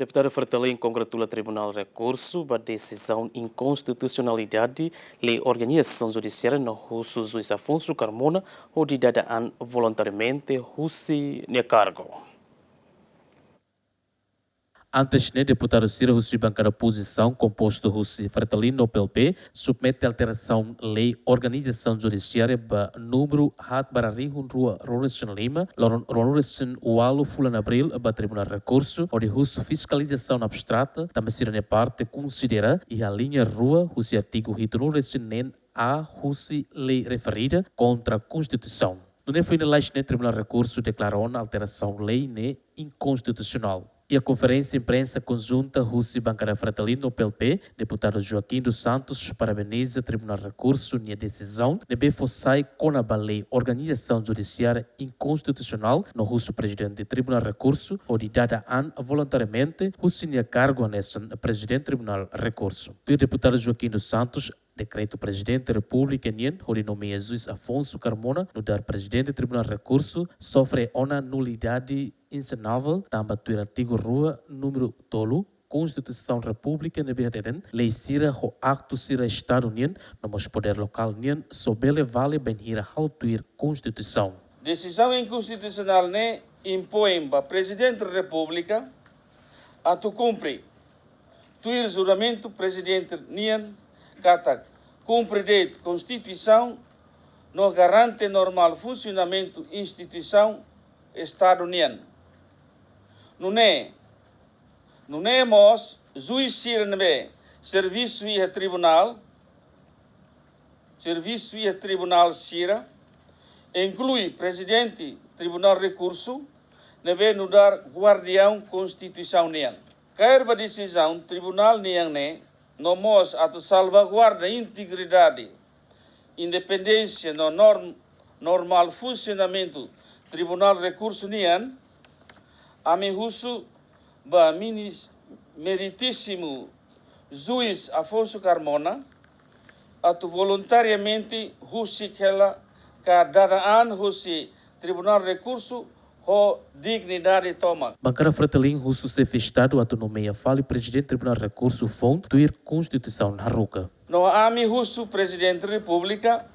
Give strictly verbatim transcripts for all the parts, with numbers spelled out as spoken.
Deputadu Fretilin kongratula Tribunál Rekursu ba desizaun inkonstitusionalidade lei organizasaun judisiária no husu juís Afonso Carmona hodi dada an voluntariamente husi nia kargu. Antes ne'e, deputadu sira husi bankada opozisaun kompostu husi Fretilin no P L P submete alterasaun lei organizasaun judisiária ba númeru haat barra rihun rua ruanulu-resin-lima, loron ruanulu-resin-ualu fulan Abríl ba Tribunál Rekursu hodi husu fiskalizasaun abstrata, tanba sira-nia parte konsidera iha liña rua husi artigu hitunulu-resin-neen A husi lei referida kontra Konstituisaun. Nune'e foin lalais ne'e Tribunál Rekursu deklara ona alterasaun lei ne'e inkonstitusionál. Iha konferénsia imprensa konjunta husi bankada Fretilin no P L P, deputadu Joaquim dos Santos parabeniza Tribunál Rekursu nia desizaun ne'ebé fó sai kona-ba lei organizasaun judisiária inkonstitusionál no husu prezidente Tribunál Rekursu hodi dada an voluntariamente husi nia kargu hanesan prezidente Tribunál Rekursu. Tuir deputadu Joaquim dos Santos, dekretu Prezidente Repúblika nian hodi nomeia juís Afonso Carmona nu'udar prezidente Tribunál Rekursu sofre ona nulidade insanável, tanba tuir artigu rua númeru tolu Konstituisaun Repúblika ne'ebé hateten lei sira ho aktu sira Estadu nian no mós podér lokál nian só bele vale bainhira halo tuir Konstituisaun. Desizaun inkonstitusionál ne'e impoin ba Prezidente Repúblika atu kumpre, tuir juramentu prezidente nian, katak kumpre de'it Konstituisaun no garante normál funsionamentu instituisaun Estadu nian. Nune'e, nune'e mós juís sira ne'ebé servisu iha tribunál, servisu iha tribunál sira, inklui prezidente Tribunál Rekursu, ne'ebé nu'udar guardiaun Konstituisaun nian. Kaer ba desizaun tribunál nian ne'e, no mós atu salvaguarda integridade, independénsia no norm-, normál funsionamentu Tribunál Rekursu nian, ami husu ba minis-, meritísimu juís Afonso Carmona atu voluntariamente husik hela ka dada an husi Tribunál Rekursu ho dignidade tomak. Bankada Fretilin husu Xefe Estadu atu nomeia fali Prezidente Tribunál Rekursu foun tuir Konstituisaun haruka. No ami husu Prezidente Repúblika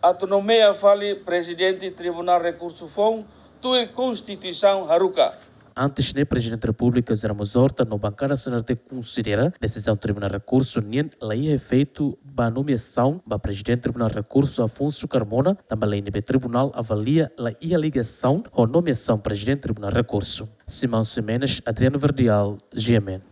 atu nomeia fali Prezidente Tribunál Rekursu foun tuir Konstituisaun haruka. Antes ne'e, Prezidente Repúblika José Ramos Horta no bankada C N R T konsidera desizaun Tribunál Rekursu nian la iha efeitu ba nomeasaun ba Prezidente Tribunál Rekursu Afonso Carmona, tanba lei ne'ebé tribunál avalia la iha ligasaun ho nomeasaun Prezidente Tribunál Rekursu. Simão Ximenes, Adriano Verdial, G M N.